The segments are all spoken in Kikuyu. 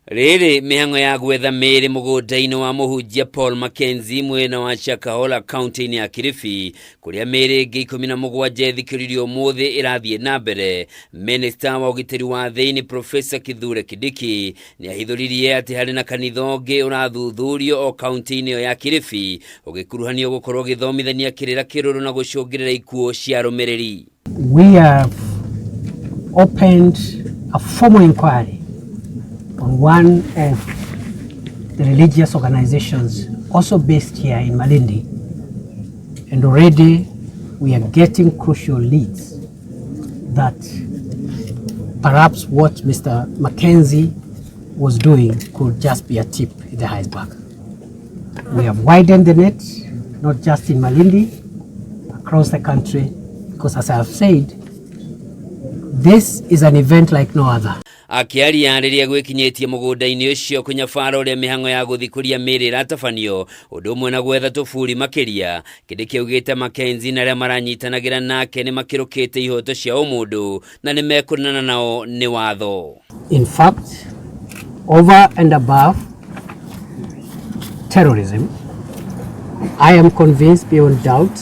Rĩrĩ mĩhang'o ya gwetha mĩĩrĩ mũgũnda-inĩ wa mũhunjia Paul Mackenzie mwena wa Shakahola kaunti-inĩ ya Kilifi kũrĩa mĩĩrĩ ĩngĩ 17 ĩthikĩrĩirio ũmũthĩ ĩrathiĩ na mbere. Minista wa ũgitĩri wa thĩinĩ Profesa Kithure Kindiki nĩ ahithũririe atĩ harĩ na kanitha ũngĩ ũrathuthurio o kaunti-inĩ ĩyo ya Kilifi ũgĩkuruhanio gũkorwo ũgĩthomithania kĩrĩra kĩrũrũ na gũcũngĩrĩra ikuũ cia arũmĩrĩri. We have opened a formal inquiry on one of the religious organizations also based here in Malindi, and already we are getting crucial leads that perhaps what Mr. Mackenzie was doing could just be a tip in the iceberg. We have widened the net, not just in Malindi, across the country, because as I have said, this is an event like no other. Akĩaria rĩrĩa gwĩkinyĩtie mũgũnda-inĩ ũcio kũnyabara ũrĩa mĩhang'o ya gũthikũria mĩĩrĩ ĩratabanio ũndũ ũmwe na gwetha tũburi makĩria, Kindiki augĩte Mackenzie na arĩa maranyitanagĩra nake nĩ makĩrũkĩte ihoto cia ũmũndũ na nĩ mekũnana nao nĩ watho. In fact, over and above terrorism, I am convinced beyond doubt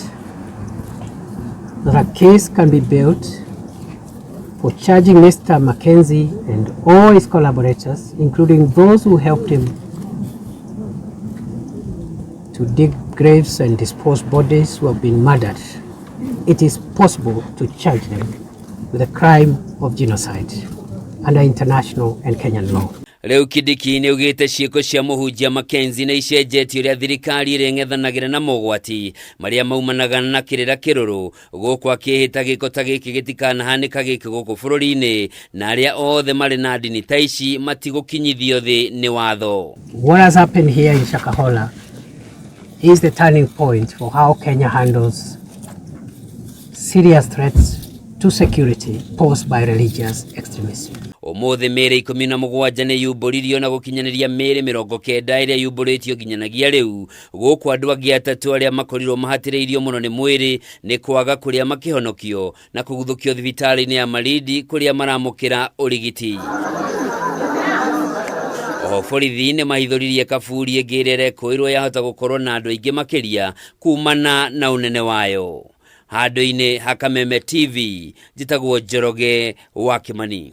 that a case can be built for charging Mr. Mackenzie and all his collaborators, including those who helped him to dig graves and dispose bodies who have been murdered. It is possible to charge them with the crime of genocide under international and Kenyan law. Rĩu Kindiki nĩ augĩte ciĩko cia mũhunjia Mackenzie nĩ icenjetie ũrĩa thirikari ĩrĩng'ethanagĩra na mogwati marĩa maumanaga na kĩrĩra kĩrũrũ gũkũ akĩhĩta gĩko ta gĩkĩ gĩtikanahanĩka gĩkĩ gũkũ bũrũri-inĩ na arĩa othe marĩ na ndini ta ici matigũkinyithio thĩ nĩ watho. What has happened here in Shakahola is the turning point for how Kenya handles serious threats to security posed by religious extremism. Ũmũthĩ mĩĩrĩ 17 nĩ yumbũririo na gũkinyanĩria mĩĩrĩ 90 ĩrĩa yumbũrĩtio nginyanagia rĩu gũkũ andũ angĩ atatũ arĩa makorirwo mahatĩrĩirio mũno nĩ mwĩrĩ nĩ kwaga kũrĩa makĩhonokio na kũguthũkio thibitarĩ-inĩ ya Malindi kũrĩa maramũkĩra ũrigiti. Oho borithi nĩ mahithũririe kaburi ĩngĩ ĩrĩa ĩrekũĩrwo yahota gũkorwo na andũ aingĩ makĩria kumana na ũnene wayo. Handũ-inĩ ha Kameme TV, njĩtagwo Njoroge wa Kĩmani.